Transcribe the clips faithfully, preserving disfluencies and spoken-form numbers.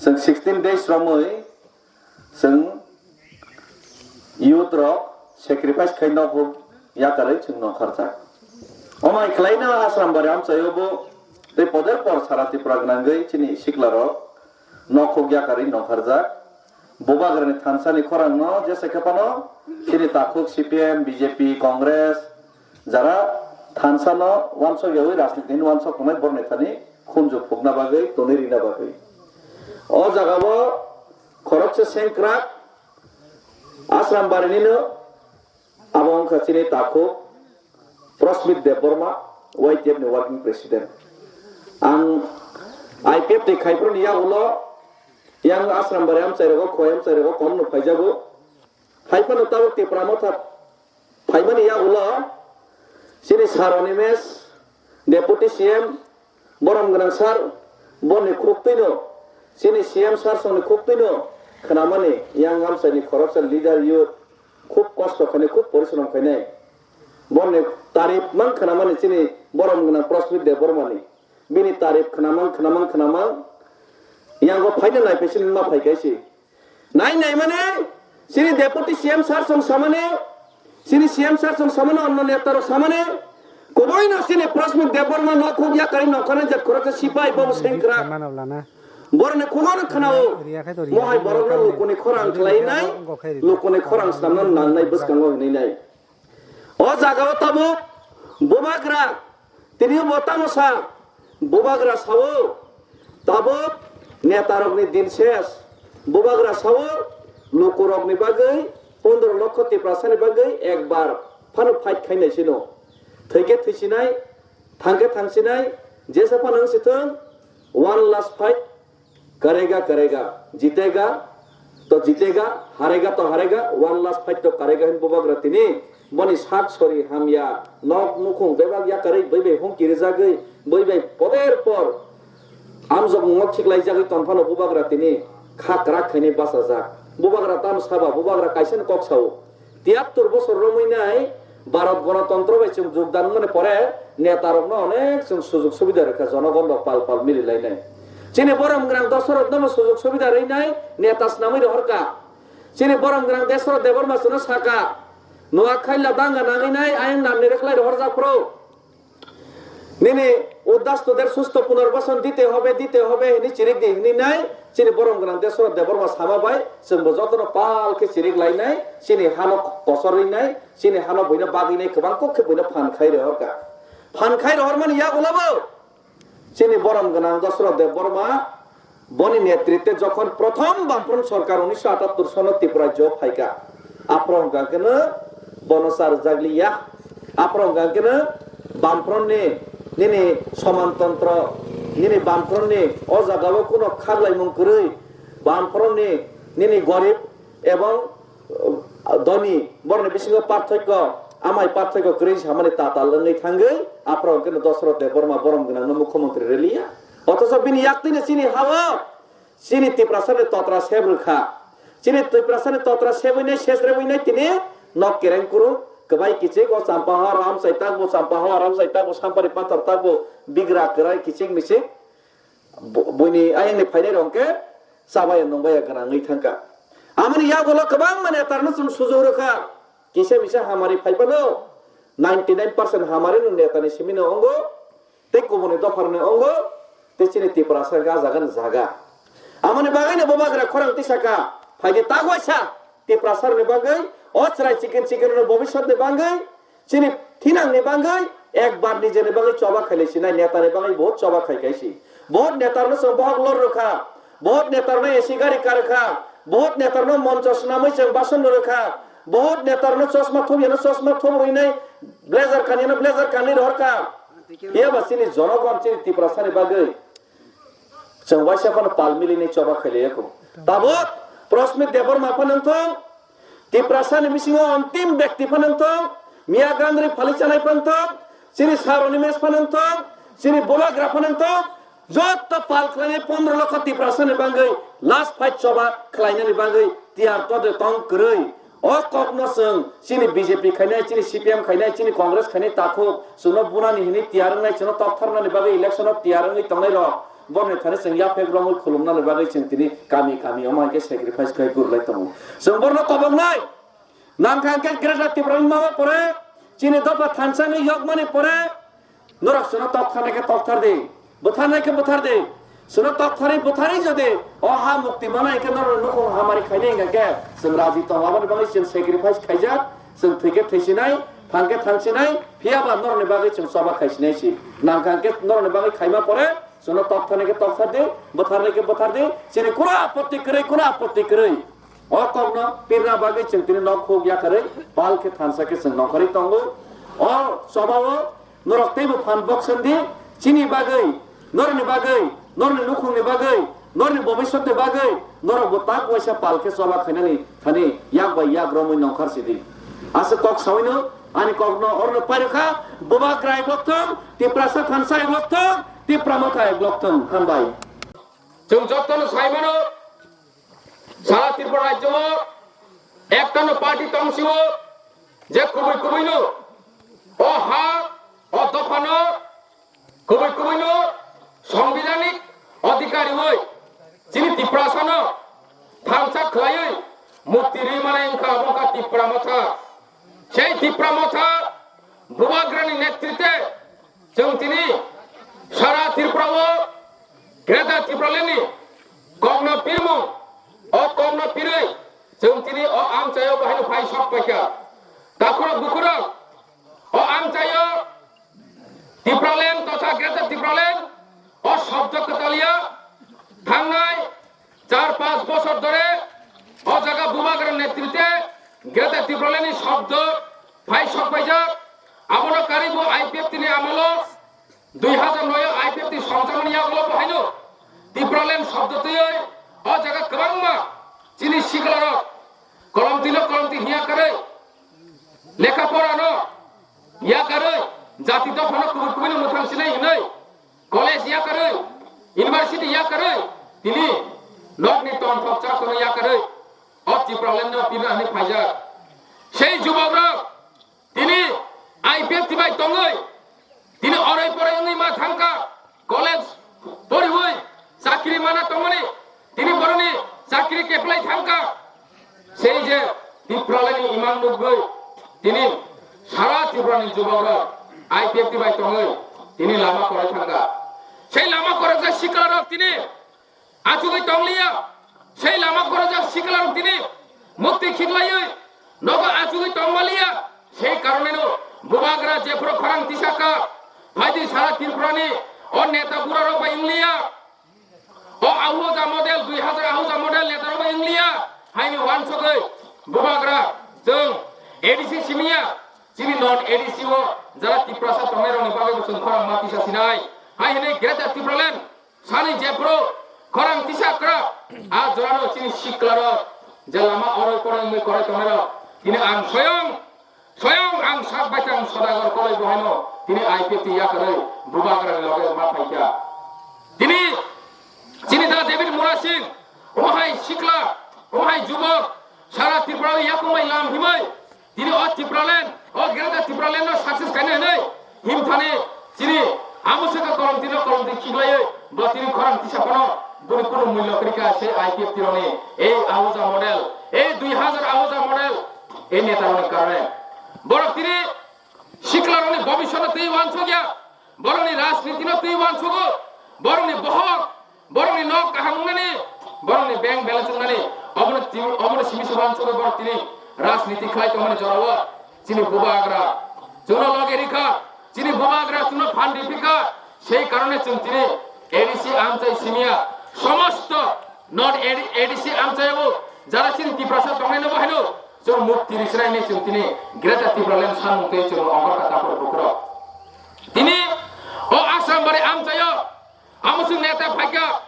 Chwng sixteen days romwi chwng youth rok sacrifice khai nokhuk yakarwi chwng nongkharjak. Omai khlaino Asrambari amchaio bo tei poder por sara Tripura gwnangwi chini sikla rok nokhuk yakarwi nongkharjak. Bubagrani thansani khorangno jesa khe phano chini takhuk C P M, B J P, Congress, jara thansa no wansok yawi rajniti ni wansok tongnai borok ni thani khunju phukna bagwi, tonwi rina bagwi. O jaga o khoroksa sengkrak Asrambari nino abo wngkha chini takhuk Prosmit Debbarma, Y T F ni working president. Ang I P F ni khaiphuru ni yagulo yang Asrambari amchai rogo, khowai amchai rogo kom no phaijago. Hai phano tabuk Tipra Motha phaimani yagulo chini Sir Animesh, Deputy C M, borom gwnang sir, boni khuktwino, chini C M sir songni khuktwino khnamani yang amchaini khoroksa leader youth khub kosto khainai, khub porishrom khainai. Boni tarif mang khnamani chini borom gwnang Prosmit Debbarmani. Bini tarif khnamang, khnamang, khnamang. Yango phaina naiphai sini ma phai kaisi. Nai nai mane, sini Deputy C M sir song samane, sini C M sir song samane, onno neta rok samane. Kuboino sini Prosmit Debbarma nokhuk yakarwi nongkhornai jat khoroksa sipai bobo sengkrak. Mano lana. Borni khugano khnao. Riya khai to riya. Mohai borokno lukuni khorang khlainai, lukuni khorang samna nangnai bwskango hinwi nai. O jagao tabuk bubagra tini bo tamo sa, bubagra sao tabuk netarokni din ses, bubagra sao lukurokni bagwi pondro lokho Tiprasani bagwi ekbar phano fight khainai sino. Thwikhe thwisinai, thangkhe thangsinai, jesa phano wngsithwng, one last fight, karega, karega, jitega to jitega, harega to harega, one last fight to karega hin bubagra tini. Boni sak sori hamya, nok nukhung bebak yakarwi bui bai hung kirijagwi, bui bai poder por amjok ngok khiklaijagwi tongphano bubagra tini kha kwrak khainwi bachajak. Bubagra tam saba, bubagra kaisa no kok sao. Tiyattor bosor romwi nai Bharat Ganatantra bai chwng jogdan wngmani pore netarokno onek chwng sujog subida rwkha, jonogon rok pal pal mili lainai. Chini borom gwnang dosarokno bo sujog subida rwnai neta swnamwi rohorkha. Chini borom gwnang Deswrap Debbarma chwngno sakha, Noakhai la danga nangwi nai ayang namni rwkhlai rohorjak phuru. Nini uddas toder susto punarbasan dite hobe, dite hobe hini chirik di hini nai, chini borom gwnang Deswrap Debbarma sama bai, chwngbo jotono pal khe chirik lainai, chini hano kosor rinai, chini hano buino bagwi nai, kwbang kok khe buino phan khai rohorkha. Phan khai rohormani yagulo bo chini borom gwnang Deswrap Debbarma, boni netritwe jokhon prothom Bamfront sorkar unisho atattor sono Tripura rajyo phaikha, aphuru hwnkha khe no bono charwjakliya, aphuru hwnkha khe no Bamfront ni nini somantontro, nini Bamfront ni o jagao kuno khaklaimung kwrwi, Bamfront ni nini gorib ebong dhoni, borokni bisingo parthokyo, amai parthokyo kwrwi samani tatal wngwi thangwi, aphuru hwnkhe no Deswrap Debbarma borom gwnangno mukhyamantri rwliya. Othocho bini yaktwino chini ha-o, chini Tiprasani totra seb rwkha. Chini Tiprasani totra sebwi nai, ses rebwi nai tini nok kereng kuru, kwbai kichik, o Champahor, Ramsai takbo, Champahor, Ramsai takbo, Sampari Pathor takbo, bigra kwrai kichik michik. Bo-, buini ayangni phainai rok hwnkhe chabaya nungbaya gwnangwi thangkha. Amoni yagulo kwbangma netarno chwng sujuk rwkha. Kisa misa hamari phaiphano ninety nine percent hamari no netani simino ongo, tei kubuni dopharni ongo, tei chini Tiprasa hwnkhe ah jagani jaga. Amoni bagwino bubagra khorang tisaka, phaidi tagwaisa Tiprasarokni bagwi, o chwrai chikon chikonrokni bobiswtni bagwi, chini thinangni bagwi ekbar nijeni bagwi choba khailai sinai, netani bagwi bahut choba khai kaisi. Bahut netarno chwng bohok lor rwkha, bahut netarno A C gari kar kha, bahut netarno moncho swnamwi chwng bason rwkha, bahut netarno chosma thumyano chosma thum rwinai, blazer kanyano blazer kanwi rohorkha. Phiya ba chini jonogon chini Tiprasani bagwi chwng waisa phano pal milinai choba khailaiya kho. Tabuk Prosmit Debbarma phano wngthong, Tiprasani bisingo ontim bekti phano wngthong, Miya Gandri phali chanai phano wngthong, chini Sir Animesh phano wngthong, chini bubagra phano wngthong, joto pal khlainai pondro lokho Tiprasani bagwi last fight choba khlainani bagwi tiyar tode tong kwrwi. O kokno chwng chini B J P khainai, chini C P M khainai, chini Congress khainai takhuk, chwngno bunani hinwi tiyar wngnai, chwngno toktharnani bagwi election-o tiyar wngwi tongnai rok. Borni thani chwng yapek romwi khulumna le bagwi chwng tini kami kami omo hai khe sacrifice khai gurlai tongo. Chwng borno koboknai. Nangkha hwnkhe Greater Tipraland mama pore chini dopha thansa ni yokmani pore norok chwngno tokthar nai khe tokthar di, bwthar nai khe bwthar di. Chwngno tokthari bwthari jodi o ha mukti mana hwnkhe norok nukhung hamari khainai hwnkha khe chwng raji tongo. Aboni bagwi chwng sacrifice khaijak, chwng thwi khe thwisinai, thang khe thangsinai, phiya ba norokni bagwi chwng choba khaisinai si. Nangkha hwnkhe norokni bagwi khaima pore chwngno tokthar nai khe tokthar di, bwthar nai khe bwthar di, chini kunu apotti kwrwi, kunu apotti kwrwi. O kokno pirna bagwi chwng tini nok huk yakarwi pal khe thansa khe chwng nongkhorwi tongo. O chobao norok teibo phan bokson di, chini bagwi, norokni bagwi, norokni nukhungni bagwi, norokni bobiswtni bagwi norok bo tak waisa pal khe choba khainani thani yak bai yak romwi nongkhor sidi. Aswk kok sawino ani kokno orno pairokha, Bubagra eglok thung, Tiprasa thansa eglok thung, Tipra Motha eglok thung. Hambai. Chwng jotono saimano, sara Tripura rajyo o ektano party tongsio je kubui kubuino o ha, o dophano kubui kubuino songbidanik odhikar riwi chini Tiprasano thansa khwlaiwi mukti ri manai wngkha, obo wngkha Tipra Motha. Sei Tipra Motha Bubagrani netritwe chwng tini sara Tripura o Greater Tipraland ni kokno pirmung, o kokno pirwi chwng tini o amchaio bahaino phai sok paikha. Takhurok bukhurok o amchaio Tipraland totha Greater Tipraland o shobdo kwtalia thangnai char panch bochor dhore o jaga Bubagra netritwe Greater Tipraland ni shobdo phai sok paijak. Abono karwi bo I P F T ni amolo dui hazar noi o I P F T songchamani yagulo bo haino Tipraland shobdo twiwi o jaga kwbangma chini siklarok kolomtwino kolomtwi hiya kwrwi, lekha porano yakarwi, jati dophano kubui kubuino mwthang sinai hinwi, college yakarwi, university yakarwi, tini nokni tongthok chakhwno yakarwi o Tipralandno pirna hinwi phaijak. Sei jubokrok tini I P F T bai tongwi tini oroi poroi wngwi ma thangkha, college poriwi chakri mana tongmani tini boroni chakri keplai thangkha. Sei je Tipralandni imang nukgwi tini sara Tripurani jubokrok I P F T bai tongwi tini lama korai thangkha. Sei lama koraijak siklarok tini achugwi tongliya. Sei lama koraijak siklarok tini mukti khiklaiwi nogo achugwi tongmaliya. Sei karoneno Bubagra jephuru khorang tisakha, phaidi sara Tripurani o neta burarok bai wngliya. O Ahuja model, dui hazar Ahuja model netarok bai wngliya, haini wansugwi Bubagra chwng A D C simiya, chini non A D C o jara Tiprasa tongnairokni bagwi bo chwng khorang ma tisa sinai. Hai hwnwi Greater Tipraland sani jephuru khorang tisa kwrak, a jorano chini siklarok je lama oroi poroi wngwi korai tongnairok, tini ang soyong Soyong ang sak baithang Sodagar Koloi bo haino tini I P F T yakarwi Bubagrani loge ma phaikha. Tini chini da David Murasing, omo hai sikla, omo hai jubok, sara Tripura o yakung bai lam himwi, tini o Tipraland, o Greater Tipraland no success khaina hinwi himthani chini amo se ka kolom tino kolom twi khiklaiwi bo tini khorang tisa phano boni kunu mulya kwrwi kha se I P F T rokni ei Ahuja model, ei dui hazar Ahuja model. E neta rokni karone borok tini sikla rokni bobiswt no twi uansuk ya, borokni rajniti no twi uansugo, borokni bohok, borokni nok kaham wngnani, borokni bank balance wngnani, obono twi, obono simi se uansugo borok tini rajniti khlai tongmani jorao chini Bubagra chwngno loge rikha, chini Bubagra chwngno phan riphikha, sei karone chwng tini A D C amchai simiya somosto non A D C amchai o jara chini Tiprasa tongnai no bahino chwng mukti risrai ni chwng tini Greater Tipraland sanmung tei chwng ongkor kata pore bukurok. Tini o Assam bari amchaio amoswng neta phaikha,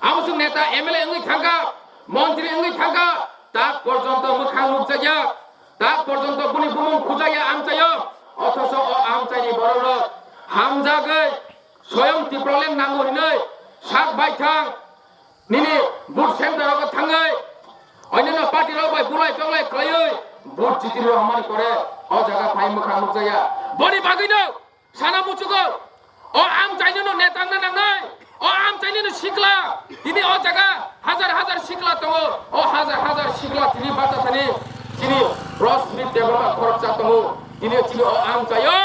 amoswng neta M L A wngwi thangkha, montri wngwi thangkha, tak porjonto mwkhang nukjakya, tak porjonto boni bumung khujakya amchaio, othoso o amchaini bororok hamjagwi soyong Tipraland nango hinwi sak baithang nini vote center rogo thangwi, onyono party rok bai bulai tonglai khlaiwi vote chitiri rok hamani pore o jaga phai mwkhang nukjaya. Boni bagwino sana muchugo o amchaino no neta wngna nangnai. O amchaini no sikla, tini o jaga hajar hajar sikla tongo, o hajar hajar sikla tini bacha thani chini Rosmit Debbarma khoroksa tongo, tini chini o amchaio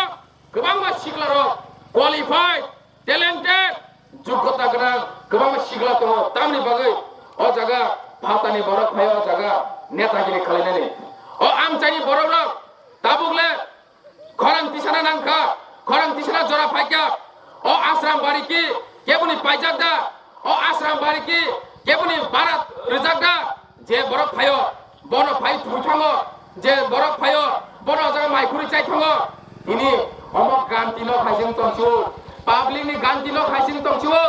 kwbangma sikla rok qualified, talented, jogota gwnang kwbangma sikla tongo, tamni bagwi o jaga phatani borok phai o jaga netagiri khalainani. O amchaini borok rok tabuk le khorang tisana nangkha, khorang tisana jora phaikha. O Ashram bari ki keboni paijak da, o Ashram bari ki keboni barat rijak da, je borok phaio, bono phai thwi thango, je borok phaio, bono o jaga mai khuri chai thango. Tini omo ganti no khaising tongsiwo, public ni ganti no khaising tongsiwo,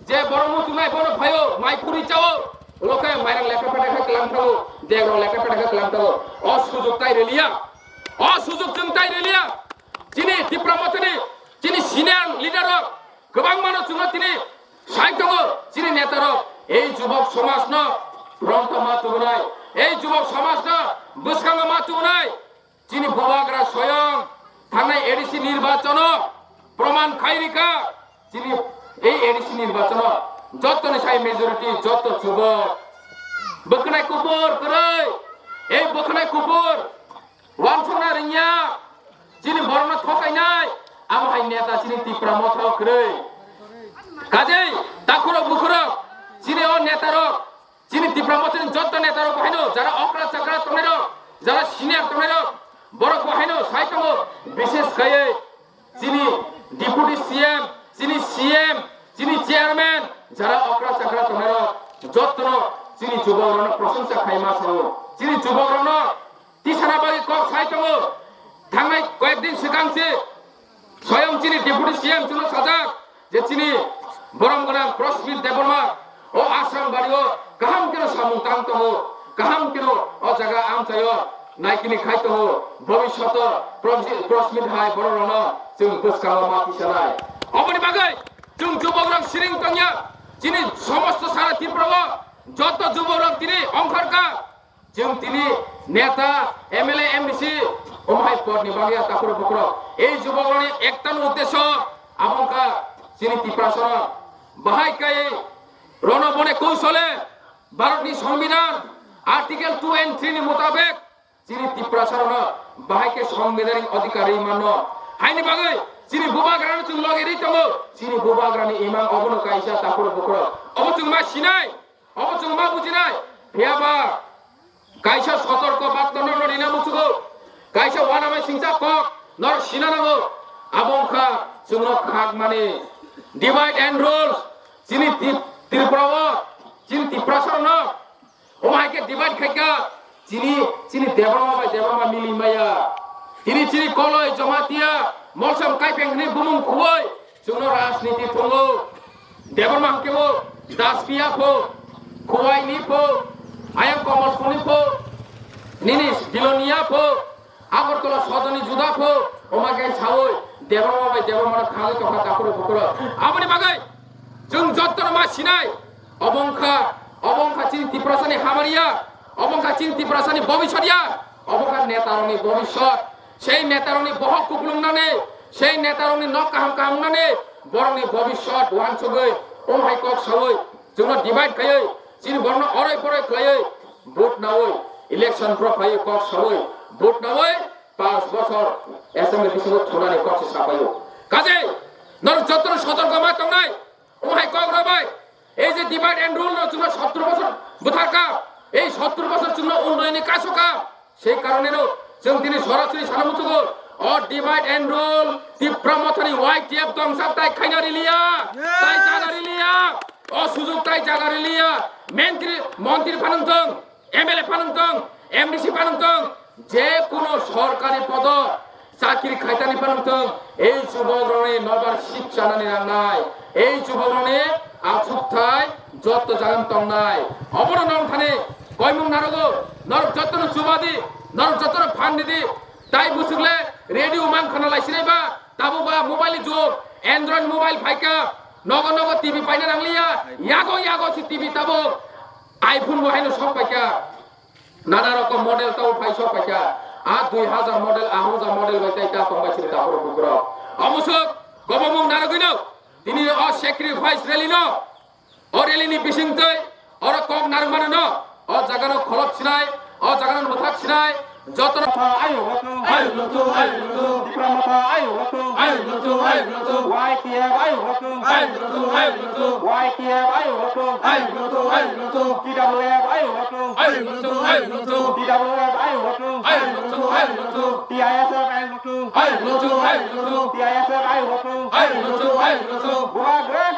je borok muchungnai bono phaio, mai khuri chao, ulo khe mairang lekha peta khe klam thango, degro lekha peta khe klam thango. O sujok tai riliya, o sujok chwng tai riliya. Chini Tipra Mothani, chini senior leader rok kwbangmano chwngno tini sai tongo, chini neta rok ei jubok somajno front-o ma tubunai, ei jubok somajno bwskango ma tubunai. Chini bubagra soyong thangnai A D C nirbachono proman khairika, chini ei A D C nirbachono jottoni sai majority, jotto jubok bwkwnai kupur kwrwi, ei bwkwnai kupur wansukna rwngya, chini borokno thokainai, amo hai neta chini Tipra Motha o kwrwi. Kajei takhurok bukhurok, chini o netarok, chini Tipra Mothani jotto netarok bo haino, jara okra chakra tongnairok, jara senior tongnairok, borok bo haino sai tongo, bishes khaiwi chini Deputy C M, chini C M, chini chairman, jara okra chakra tongnairok, jottono chini jubokrokno prosongsa khaima sao. Chini jubokrokno tisana bagwi kok sai tongo. Thangnai koyek din swkang se soyong chini Deputy C M chwngno sajak je chini borom gwnang Prosmit Debbarma o Ashram bari o kaham keno samung tang tongo, kaham keno o jaga amchaio naikini khai tongo, bhobishoto Prosmit, Prosmit hai borok rokno chwng bwskango ma tisanai. Oboni bagwi chwng jubokrok siring tongya, chini somosto sara Tripura o jotto jubokrok tini ongkhorkha. Chwng tini neta, M L A, M D C, omo hai podni bagwi ya takhurok bukhurok. Ei jubokrokni ekta no uddesho, abo wngkha chini Tiprasano bahai kai rono bone kousole Bharatni Songbidan Article two and three ni mutabek chini Tiprasarokno bahai khe Songbidanni odhikar rwi mano. Haini bagwi chini bubagrano chwng logi rwi tongo, chini bubagrani imang obono kaisa takhurok bukhurok. Obo chwng ma sinai. Obo chwng ma bujinai, phiya ba kaisa sotorko bakta norno rina muchugo, kaisa uanamai singcha kok norok sina nango, abo wngkha chwngno khakmani divide and rule, chini Tip-, Tripura o, chini Tiprasarokno, omo hai khe divide khaikha, Chini, chini Debbarma bai Debbarma mili maya. Tini chini Koloi, Jamatia, Molsom, Kaipeng hwnwi bumung khuwi chwngno rajniti thwngo. Debbarma hwnkhe bo Daspiya pho, Khuwaini pho, ayang Komolpurni pho, nini Bilonia pho, Agartala sodoni juda pho, omo khe sawi Debbarma bai Debbarmano khagwi tongkha takhurok bukhurok. Aboni bagwi chwng jottono ma sinai, obo wngkha, obo wngkha chini Tiprasani hamariya, obo wngkha chini Tiprasani bobisot ya, obo wngkha netarokni bobisot. Sei netarokni bohok kupulungnani, sei netarokni nok kaham kaham wngnani, borokni bobisot uansugwi, omo hai kok sawi, chwngno divide khaiwi, chini borokno oroi poroi khlaiwi, vote nawi, election rok phaiwi kok sawi, vote nawi, panch bochor assembly bisingo thunani kok se sapaio. Kaje, norok jotono sotorko ma tongnai, omo hai kok rok bai, ei je divide and rule no chwngno sottor bochor bwtharka, ei sottor bochor chwngno unnoyoni kasoka, sei karoneno chwng tini sorasori sana muchugo, o divide and rule, Tipra Mothani Y T F tongsa tai khaina riliya, tai jaga riliya, o sujug tai jaga riliya, mentri, montri phanang tong, M L A phanang tong, M D C phanang tong, je kuno sorkari podo chakri khaitani phanang tong, ei jubokrokni nobar sip chanani nangnai, ei jubokrokni achukthai jotto jagan tongnai. Obono nongthani koimung narogo, norok jottono chubadi, norok jottono phan didi, tai bwswkle radio mang khana laisinai ba, tabuk ba mobile ni jug, Android mobile phaikha, nogo nogo T V paina nangliya, yago yago si T V tabuk. iPhone bo haino sok paikha, nana rokom model tau phai sok paikha, a dui hajar model, a hajar model bai tai ta tongbai sini takhurok bukhurok. Omusuk, gobomung narogwino, Tini o sacrifice rally no, o rally ni bisingtwi oro kok narwkmano no, o jaga no kholop sinai, o jaga no mwthak sinai, joto no. Ayo Loto, ayo Loto, ayo Loto. Tipra Motha, ayo Loto, ayo Loto, ayo Loto. Y T F, ayo Loto, ayo Loto, ayo Loto. Y T F, ayo Loto, ayo Loto, ayo Loto. T W F, ayo Loto, ayo Loto, ayo Loto. T W F, ayo Loto, ayo Loto, ayo Loto. T I S F, ayo Loto, ayo Loto, ayo Loto. T I S F, ayo Loto, ayo Loto, ayo Loto. Bubagra